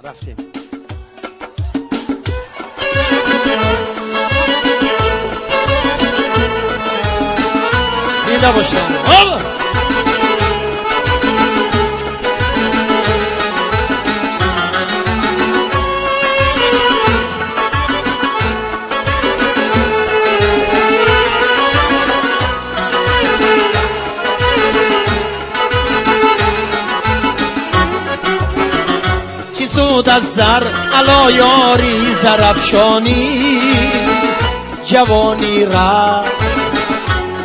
Рафтем. Зинда бошед. از زر علا یاری زرفشانی جوانی را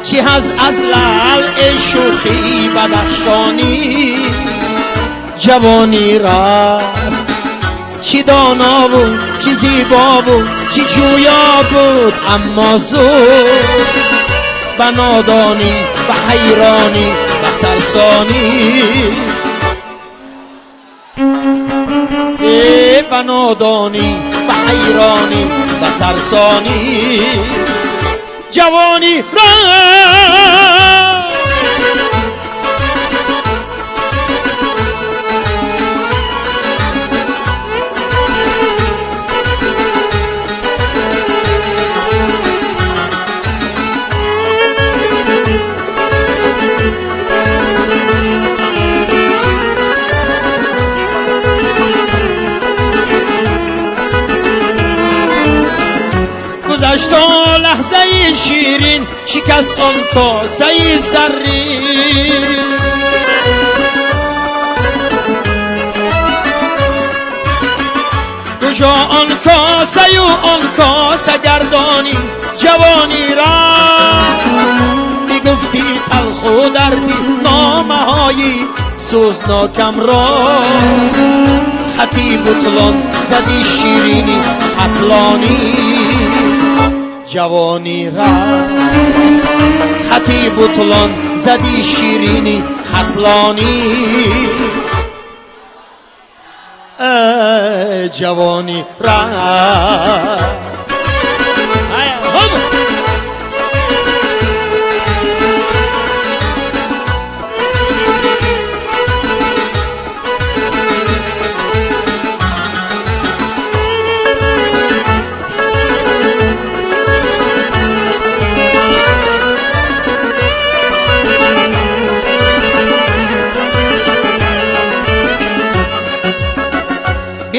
چی از لعل شوخی بدخشانی جوانی را چی دانا بود چی زیبا بود چی جویا بود اما زود به نادانی به حیرانی به سرسانی به نادانی به حیرانی به سرسانی جوانی را گذشت لحظه شیرین شکست آن کاسه زرین کجا آن کاسه و آن کاسه گردانی جوانی را میگفتی تلخ و دردی نامه های سوزناکم را خطی بطلان زدی شیرینی خطلانی جوانی را خطی بطلان زدی شیرینی خطلانی جوانی را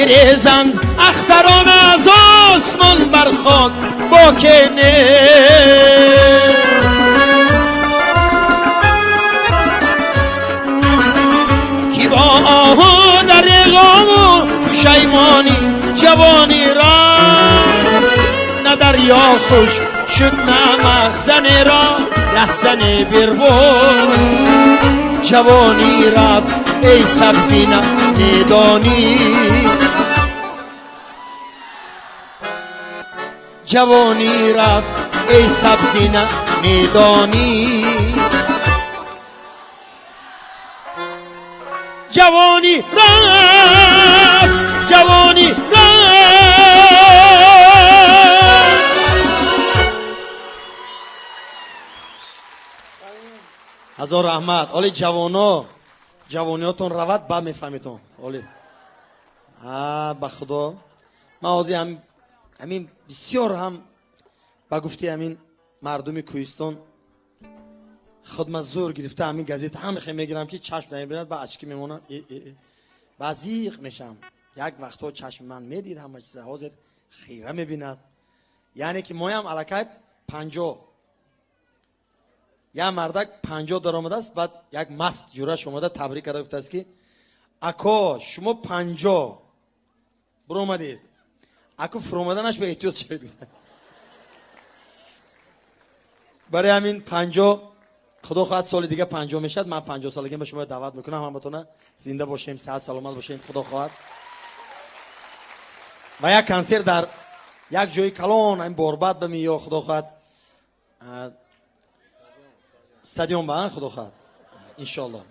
بریزند اختران از آسمان بر خاک با که نیست کی با آهو در غم و پشیمانی جوانی را نه دریا خوش شد نه مخزن را رهزن بربود جوانی رفت ای سبزینه میدانی جوانی رفت ای سبزینه میدانی جوانی رفت جوانی رفت. هزار رحمت. оли ҷавоно ҷавониётон равад ба мефаҳмитон. Оли ба худо ман ҳозир ҳамин бисёр ҳам ба гуфти ҳамин мардуми кӯҳистон худма зӯр гирифта ҳамин газета ҳам мегирам ки чашм намебинад ба очки мемонам ба зиқ мешавам. Як вақтҳо чашми ман медид ҳама чиза, ҳозир хира мебинад. Яъне ки моям аллакай 50 як мардак 50 даромадааст, баъд як маст ҷураш омада табрик карда гуфтааст ки ако шумо 50 буромадед, ако фуромаданаш ба эҳтиёт шавед. Барои ҳамин 50 худо хоҳад соли дига 50 мешавад. Ман 50 солагиам ба шумо даъват мекунам, ҳаматона зинда бошем, саҳат саломат бошем, худо хоҳад. Ва як консерт дар як ҷои калон ҳамин борбад ба миё худо хоҳад стадион ба худо хоҳад иншоалло.